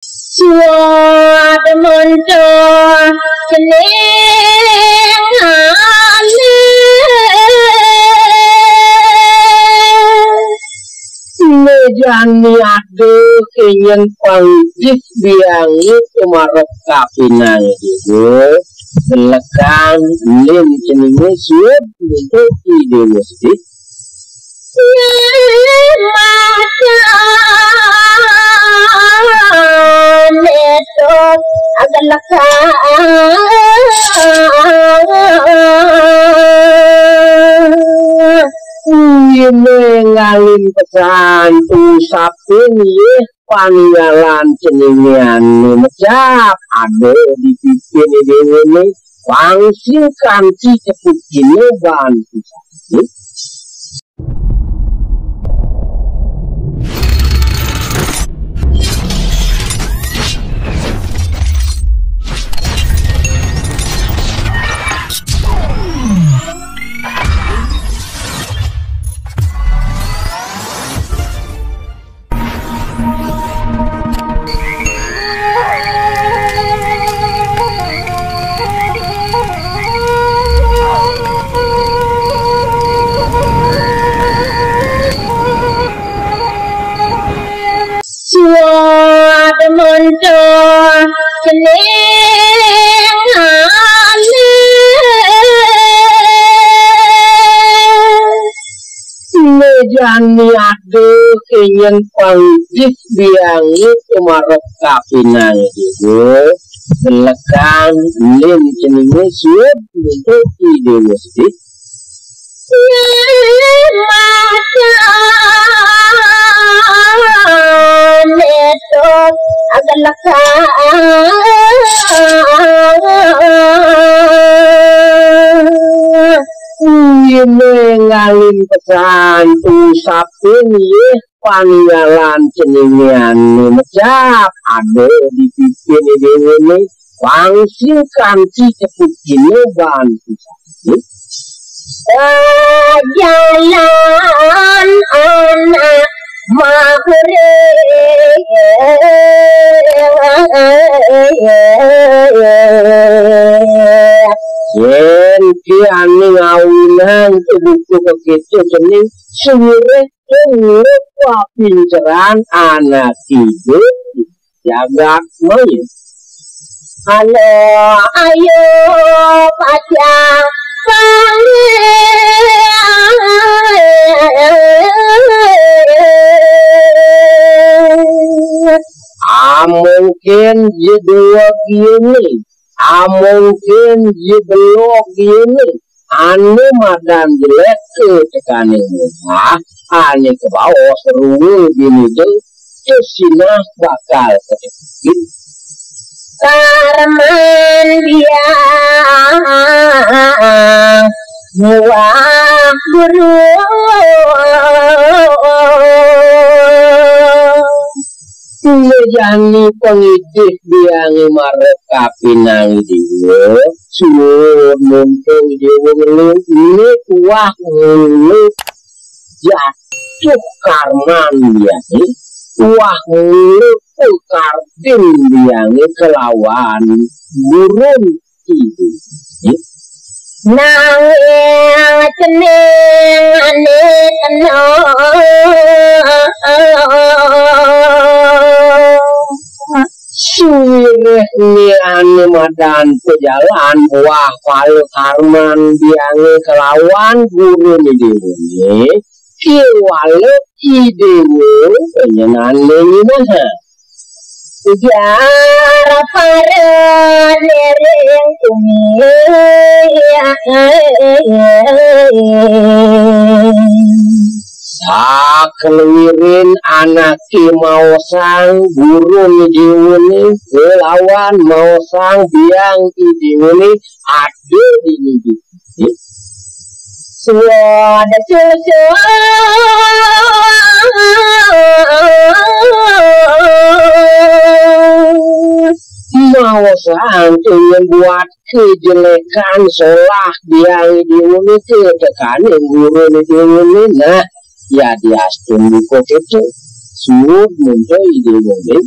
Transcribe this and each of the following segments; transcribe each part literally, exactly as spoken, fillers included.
Suwada mantra kening Mejani ada kenyang pangidih biangi tumarep kapinang ibu. Lekan lim ceninge suud untuk ide mesti. Ine ngalin pesan tu sapin ye paninggalan ceningiane mecap ada di pipin dewe ne pangsil kanti cepuk kine ban pusat. Suwada mantra kening Mejani ada kenyang pangidih biangi tumarep kapinang ibu. Lekan lim ceninge suud untuk ide mesti. Ine ngalin pesan tu sapin ye paninggalan ceningiane mecap ada di pipin dewe ne pangsil kanti cepuk kine ban pusat. Jalan anak mahre. Yen ki ane ngawinang tu buku kekece cening suwire Ing rupa pinceran anak idup jagat maya. Halo, ayo, pacang panggil. Amungkin jedua gini, amungkin jebeluh gini, ane madan jelek ke tekaning muah, ane kebaos ruwe bini de, kesinah bakal ketepikin. Karman biang muah guru. Iya jani pangidih biange marep kapinang Dewa, suwun mumpung Dewa ngelu, ini tuah ngelu jatuh karman biange, tuah ngelu karbin biange kelawan burung Nanging cening ane kena suwireh ne ane madan pejalan wah pala karman biange kelawan guru ne dewene, kiwala idewe penyenane nyinaha. Ujar para nering kumi. Sakeliwirin anake maosang gurun jiwane kelawan maosang biang jiwane ada di ngendi. Suwada susu maosang yen buat kejelekan solah biang idewe nike tekane gurun idewe ne. Nah, ya diastun buka kete. Suud munto idewe ne.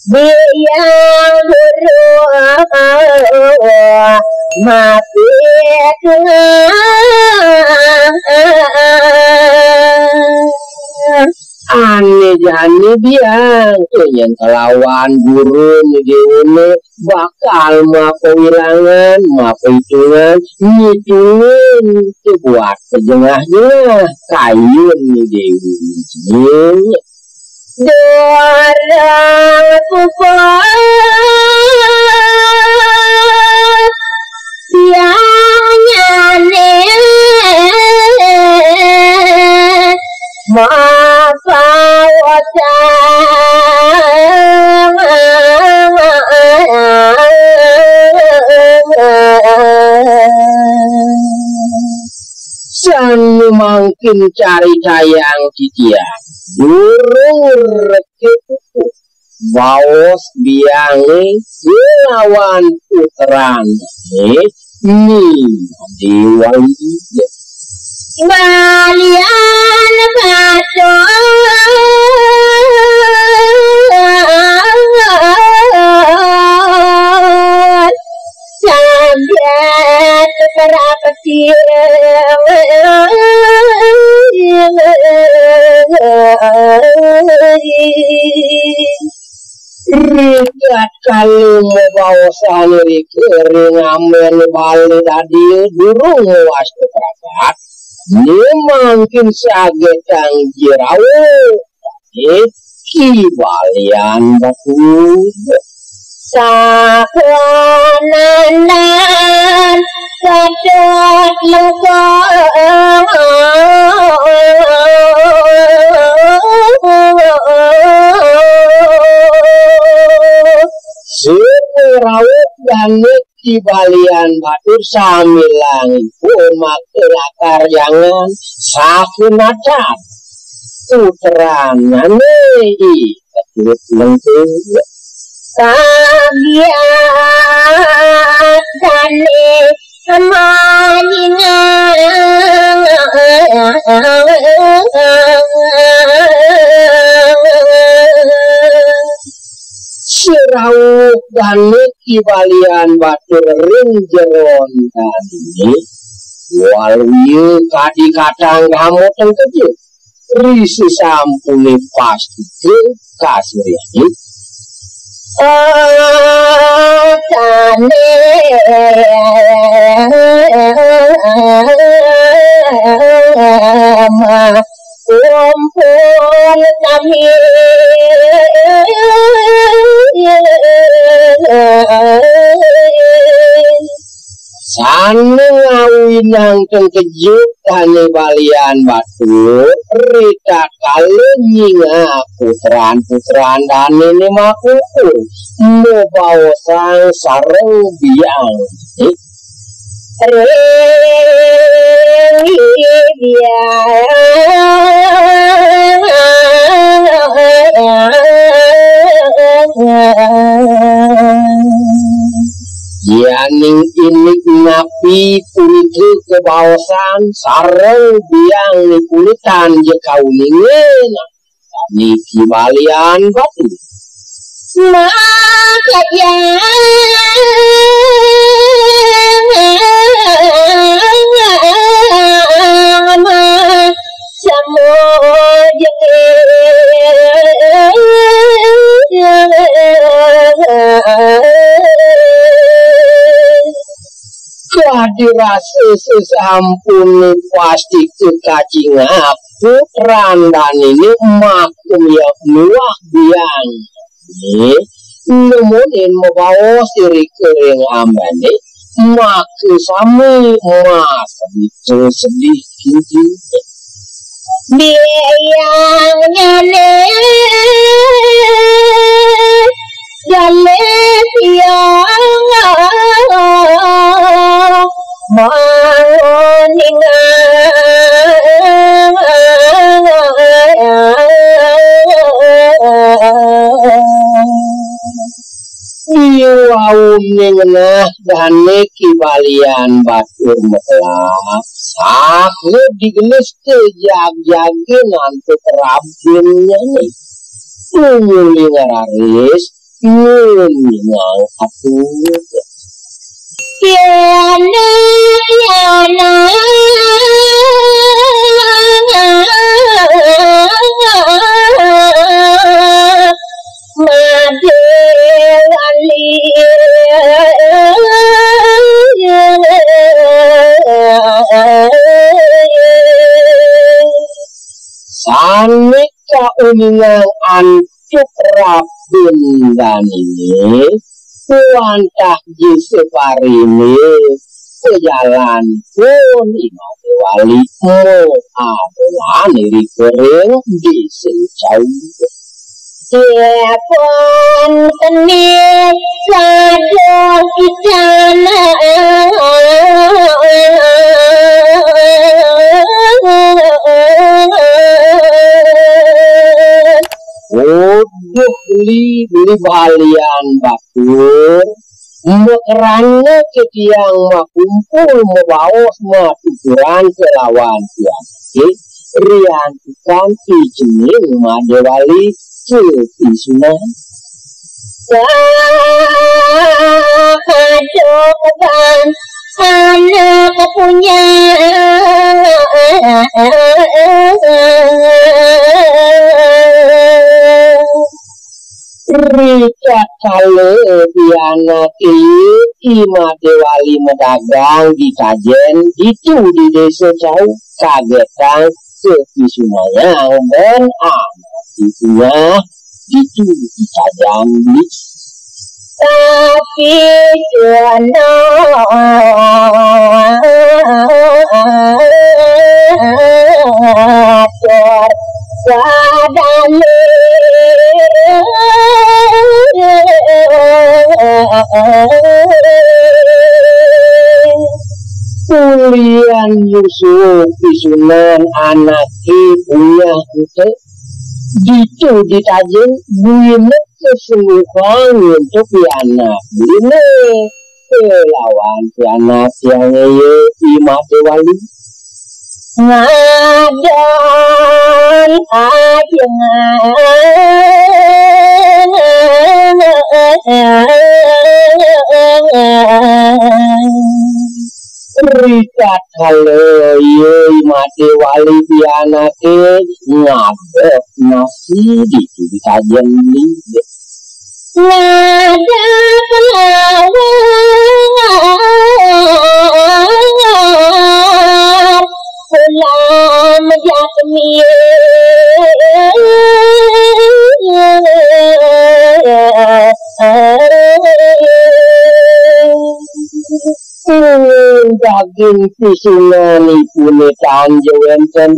Biang buruh mapit. Ane jani biang, yen kelawan guru ni dewe ne bakal mapawilangan, mapaitungan, ngitungin te buat pejengah-jengah kayun ni dewe ne. Dorang pupuk tiangnya ne mapawatang. Sane mangkin caritayang titiang, durung reke pupuh baos biange nglawan putrane, ni Dewali. Balian batur saget prapti. Ritatkala mabaosan rika ring amben bale dadi durung mawastu prapat, ne mangkin sagetang jero, eh, Ki Balian Batur. Sapanandan Patut lengkong. Sing ngrauh dane Ki Balian Batur sambilangipun makta lakar jangan sakunatan putranane I Patut Lengkung. Kabiasane Maningan sirauh dane Ki Balian Batur ring jeron dane, waluya kadi katang gamo tengkeje. Ri sesampune pastika kasuryaning, eh, tane mah kumpul sami. Sane ngawinang tengkeje Dane Balian Batur, ritatkala nyingak putran-putran danene makumpul, mabaosang sareng biang. Ring biang. Yaning indik napi punika kabaosan sareng biang nikulitan ja kauningin niki Balian Batur. Makejang mah Semua jenis. Kadi rasa sesampune pastika kacingak, putran danene makum ya miwah biang. Nggih, nemonin mabaos irika ring ambane, maka sami mas itu sedih kidi. Biang nyane jale siang. Diwau ning nah dane Ki Balian Batur mekelak, saha digelis ke jag-jage nantu kerabinnyane. Tumuli ngararis, Ngunjungang atur. Yana, yana. Madé Wali. Sané kauningang antuk rabin daniné, wantah jisepariné, sejalan pun I Madé Wali adolan iri kering di Sencau. Dépun seni saduh istana. Uduh beli, beli balian batur, makrana titiang makumpul mabaos matuturan kelawan tiang, riantukan I Cening Madé Wali, Cil Pisunan. Wah, aduh, Bang, anak punya. Ritatkala pianak ieu I Madé Wali madagang di Tajen, ditu di Désa Cau, kagétang sapisunayang bén anak dipungah, ditu di Tajen beli. Tapi kena atur sadaya. Ulian nyusul pisunan anaké bungah ento, ditu di Tajen buina kesungguhan untuk pianak buina. Kelawan pianak tiangé ieu I Madé Wali. Ngadon ajengan. Ritatkala ieu I Madé Wali pianaké ngadep nasi ditu di Tajen beli. Ngadep lawan ulam jasmie. Daging pisunanipuné tan ja wénten,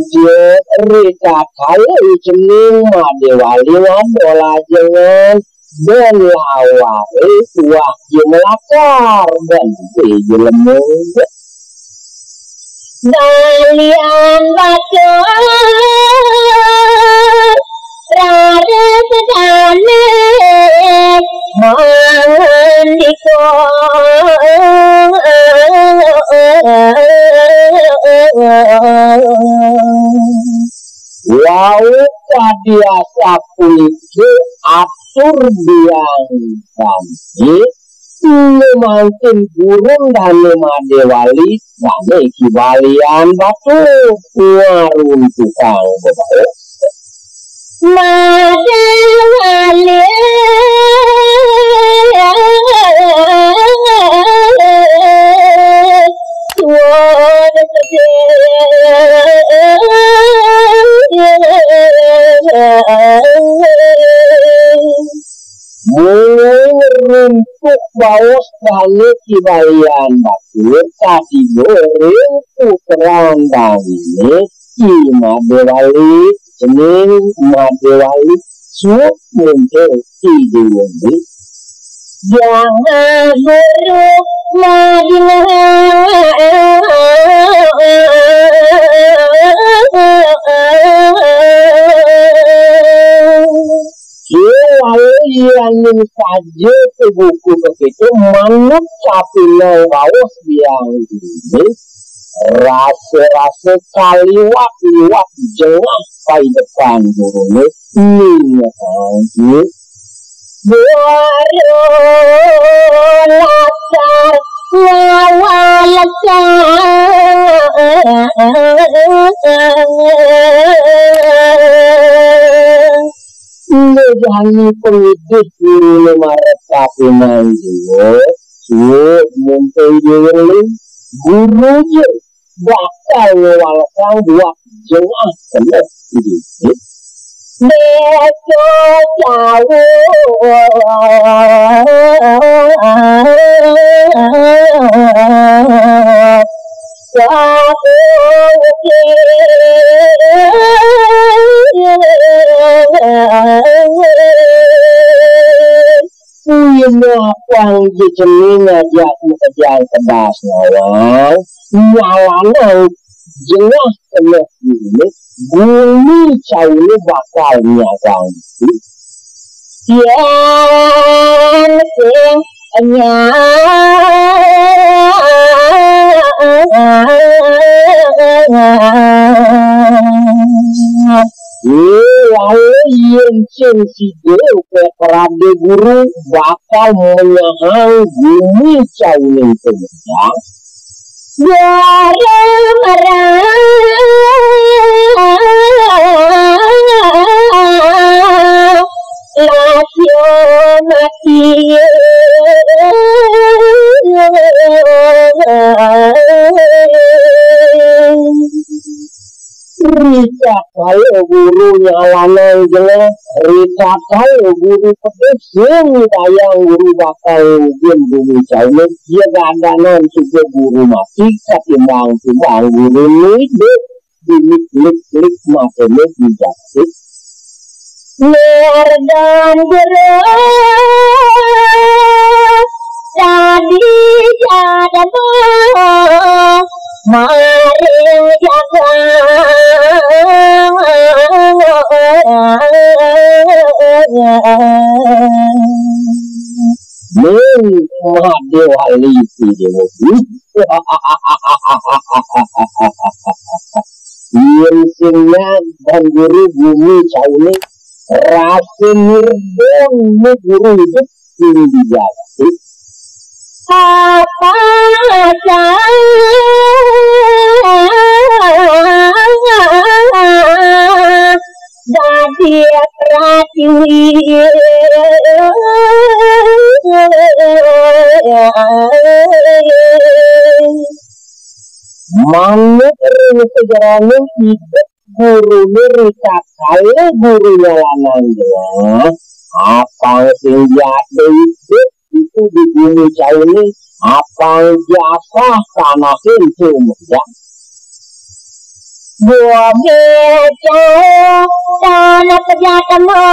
ritatkala I Cening Madé Wali ngadol ajengan, bén lawaré tuah ja melakar, bén ja lemu. Balian batur raris dané mangandika. Wau kadi asapunika atur biang dané, mangkin gurun dané Madé Wali, dané Ki Balian Batur, ngaruntukang bebaos. Madé Wali, suwun sedih. Mungguing runtuk baos dané Ki Balian Batur, katiga ring putran daniné, I Madé Wali, Cening Madé Wali, suud muntul I Déwa Dé. Jangah guru madinga. Kéwala yéning saja ka buku kéto manut kapinang baos biang guruné, rasa-rasa kaliwat-liwat jengah paidepan guruné, ningetang Guru Laskar, nyawa Laskar. Nggih, jani pangidih guruné marep kapining Déwa. Suwuk mumpung Déwa Lung. Guru ya bakal ngwalesang buat jengah keneh. Désa jauh. Kuwi apang jejengé ngajak makejang kedas nawang, nyalanang jengah keneh guruné, gumi cauné bakal nyagang. Yén sing nyang. Lalu yén sing sida, upaya Pradé Guru, bakal menyahang gumi cauning tumedang. Guru marang lasya mati. Rikala guru nyalanang jengah, rikala guru pedih, sing nyidayang guru bakal ngugin gumi cauné, ya gadanan suba guru mati, katimbang-timbang guru idup, dimiklik-klik matiné dijapit. Nirdan guru dadi jadma maring jagat. Ning Madé Wali Déwa. Yén sing nyadang guru gumi cauné, rasa nirdan guru idup sing dijati. Apa dadi pratiwi. Manut ring sajeroning idup guruné rikala guru nyalanang jengah, apang sing jati idup ditu di gumi cauné, apang jasah tanahin sumedang. Gumi cauh tanah pejatma.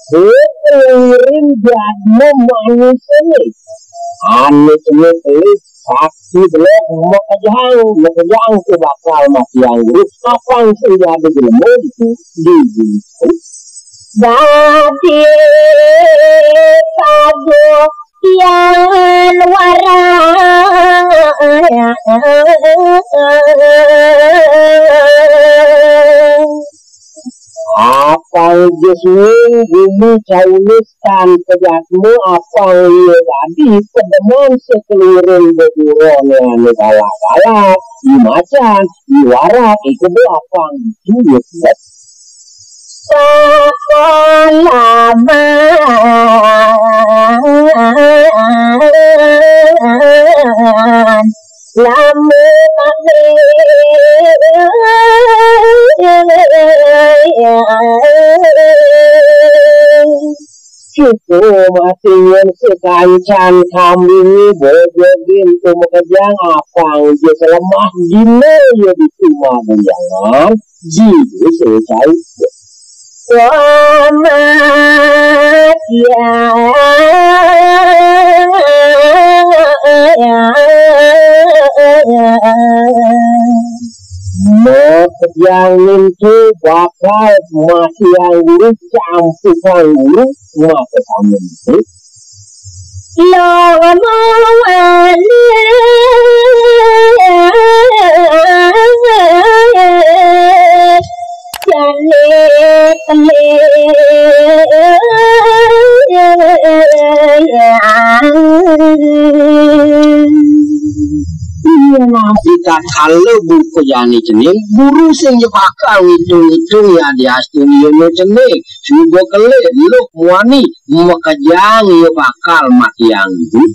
Ngiring jadma manusané. Ané cenik elis, saksi belog, makejang, makejang ké bakal matiang guru, apang sing jadi jelema ditu di guru. Dadi paguh tiang warang. Apang ja suwung gumi cauné tan pejatma, apang ia dadi pedeman sakeluruhan beburon anu galak-galak, i macan, i warak, i kebo apang ditu ia pedet. Sakalaman lamun cukup masih nyen sekancan kambingé bojogin tumakejang apang ja selemah dina ia ditu mabuyangan, jiwa sing cai. Wah, matian. Makejang nintu bakal matiang guru, campukan guru, makejang nintu. Lama wali jane kele. Iya, nah, ditatkala buka jani cening, guru sing ja bakal ngitung-ngitung ya diastun iya cening. Suba kele, luh muani, makejang iya bakal matiang guru.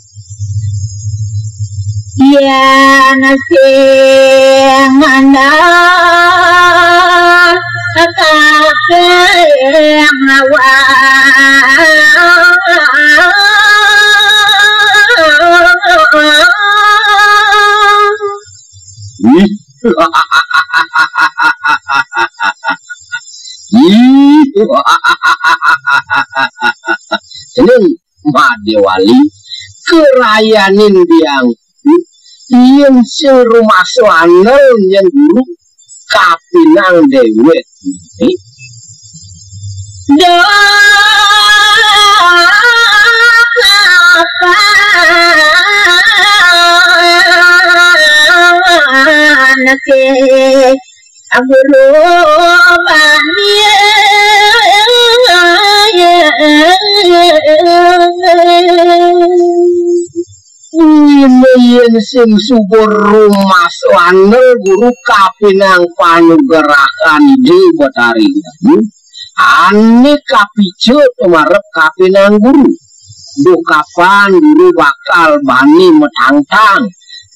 Yan sing mandang kakang awak. Ih. Ih. Cening Madéwali, kerayanin biang, yén sing rumasa andel nyén guru, kapinang déwék. Duh, kapan ké guru bani. Ina yén sing suba rumasa andel guru, kapinang panugrahan Ida Betari Rahayu, ané kapica tumarep kapinang guru. Duh, kapan guru bakal bani matangtang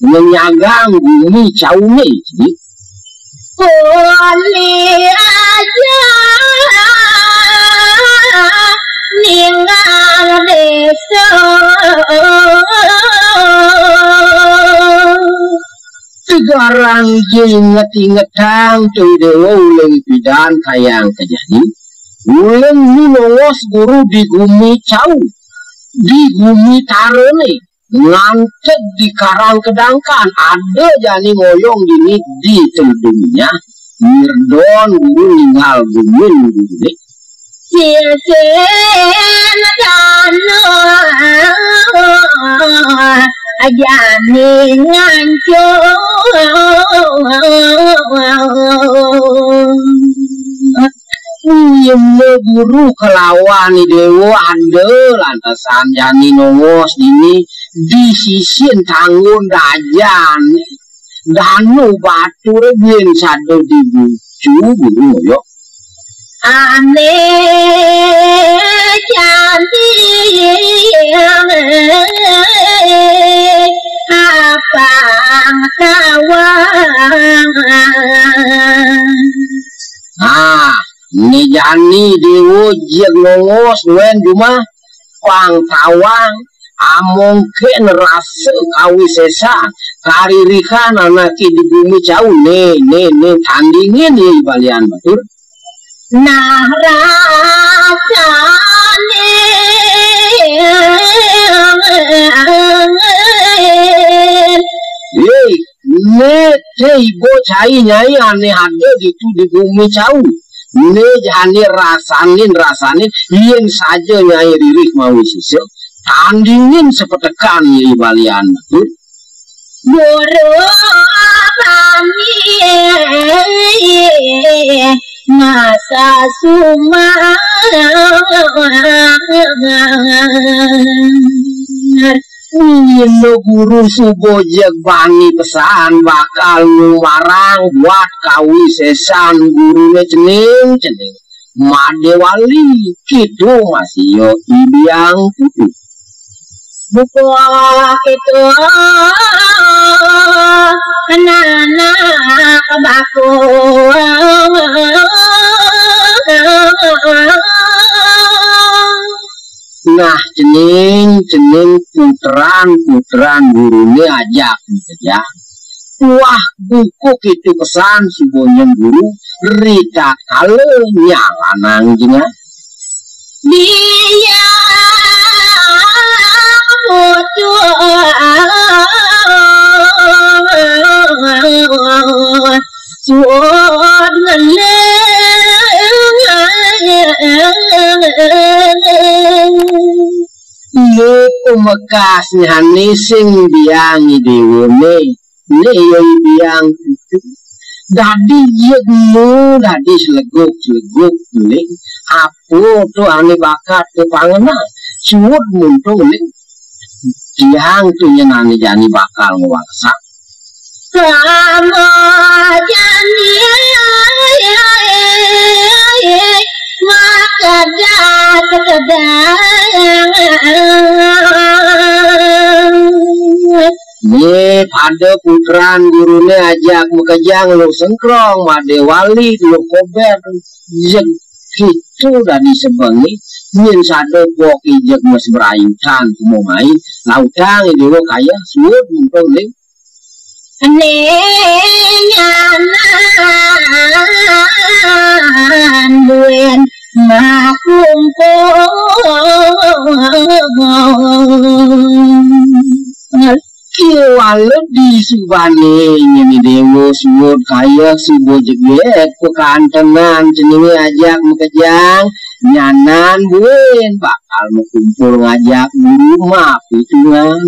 ngenyagang gumi cauné? Uli aja ninggal désa. Tegarang ja inget-ingetang, Déwa, uling pidan kayang kejadi. Uling nu nongos guru di gumi cau, di gumi tarané, nganteg di karang kedangkan, ada jani ngoyong dini di teledungnya, mirdon guru ninggal gumin guruné. Sisin danu jani ngancur. Ina guru kalawan Déwa anda lantasan jani nongos dini di sisin tanggun dajan. Danu baturé buin sada dibucu guru ngoyong. Ané jani apang tawang. Nah, né jani Déwa jeg nongos nuen jumah pang tawang, amongkén rasa kawisésan, karirihan anaké di gumi cau, né, né, né, tandingin ya I Balian Batur. Nah, rasané. Yé, né té iba cai nyai ané ada ditu di gumi cau. Né jani rasanin, rasanin, yén saja nyai ririh mawi sisa, tandingin sapetekan ya I Balian Batur. Guru bani masa sumar. Ina guru suba jeg bani pesan bakal ngumarang buat kawisésan guruné cening, cening Madéwali, kéto masih ya I Biang Putu. Buka kéto anak bako. Nah, cening, cening putran-putran guruné ajak saja. Tuah buka kéto pesan suba nyén guru, ritatkala nyalanang jengah. Dia putus suud ngeleng. Iya, Bekasnyané sing biang i déwané, né ya i biang putu. Dadi jegmu, dadi sleguk-sleguk né. Apa to ané bakat ka pangenah? Suud muntung né. Tiang to nyén ané jani bakal ngwaksa. Sama jani makedah sekedang. Né pada putran guruné ajak makejang Luh Sengkrong, Madé Wali, Luh Kobér, jeg kitu dadi sebengé, nyén sada pok i jeg mes brayutan kumo mai, lautang i déwa kaya, suud muntung né. Né nyanan buin makumpul. Kéwala disubané nyén i déwa suud kaya suba jegég pakantenan ceningé ajak makejang, nyanan buin bakal makumpul ngajak guru mapitungan.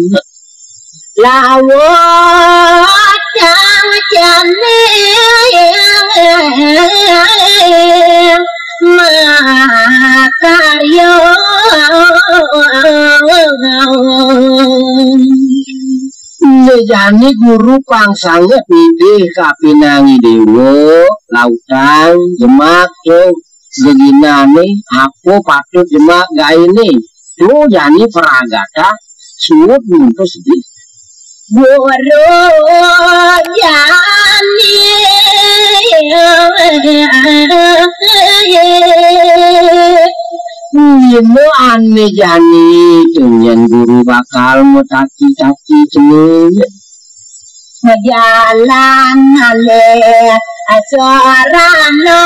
Lawat kang jani makarya. Né jani guru pang sanget ngidih kapinang i déwa, lautang, jemak, to, geginané, apa patut jemak gainé. To jani pragata, suud muntung sedih. Guru jani. Nyén ané jani, to nyén guru bakal mataki-taki ceningé. Majalan ngalih asrama.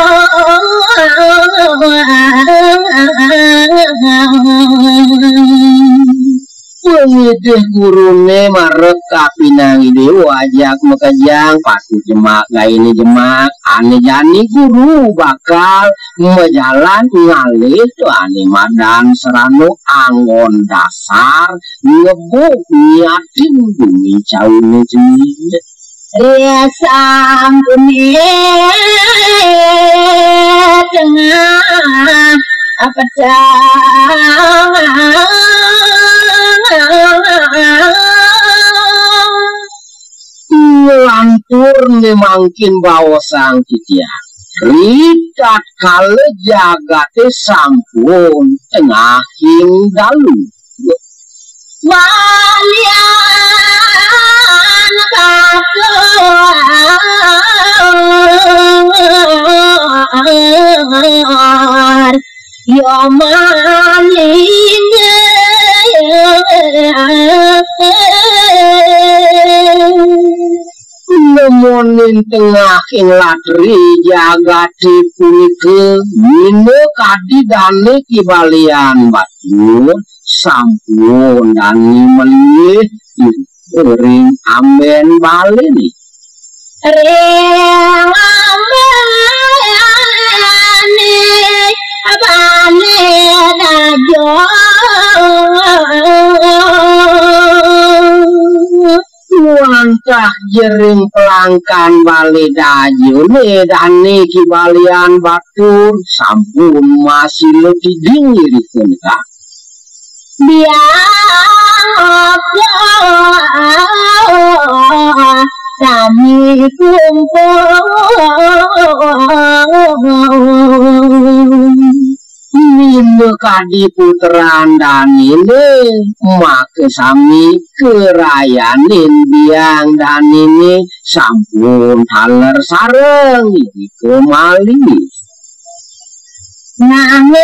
Pangidih guruné marep kapinang i déwa ajak makejang, patut jemak gainé jemak, ané jani guru bakal majalan ngalih to ané madan srana anggon dasar ngebuk nyatin gumi cauné ceningé. Ri sampuné tengah petang. Nglantur né mangkin baosang titiang. Ritatkala jagaté sampun tengahing dalu. Balian batur. Ya malinge. Nemonin tengah ing latri jagate punika, mina kadi dane Ki Balian Batur, sampun dane malih ring amben balene. Ring amben bale dajo. Wantah jering pelangkan bale dajone dane Ki Balian Batur sampun masila tiding irika. Biang apa sami kumpul. Mina kadi putran danene, maka sami karayanin biang danene sampun taler sareng irika malih. Nanging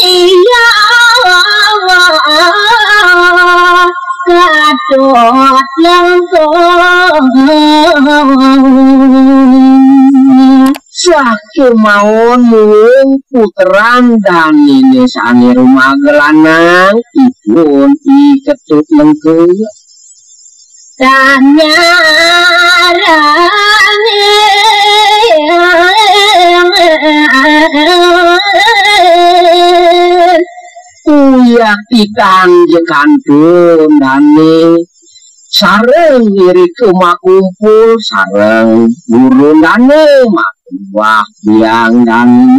iya Gatot Lengkung. Sakemawon mung putran danene sane rumaga lanang, ipun I Ketut Lengkung. Tanyarane Tikan je kantun dane sareng irika makumpul sareng guru dane makumbah biang dane.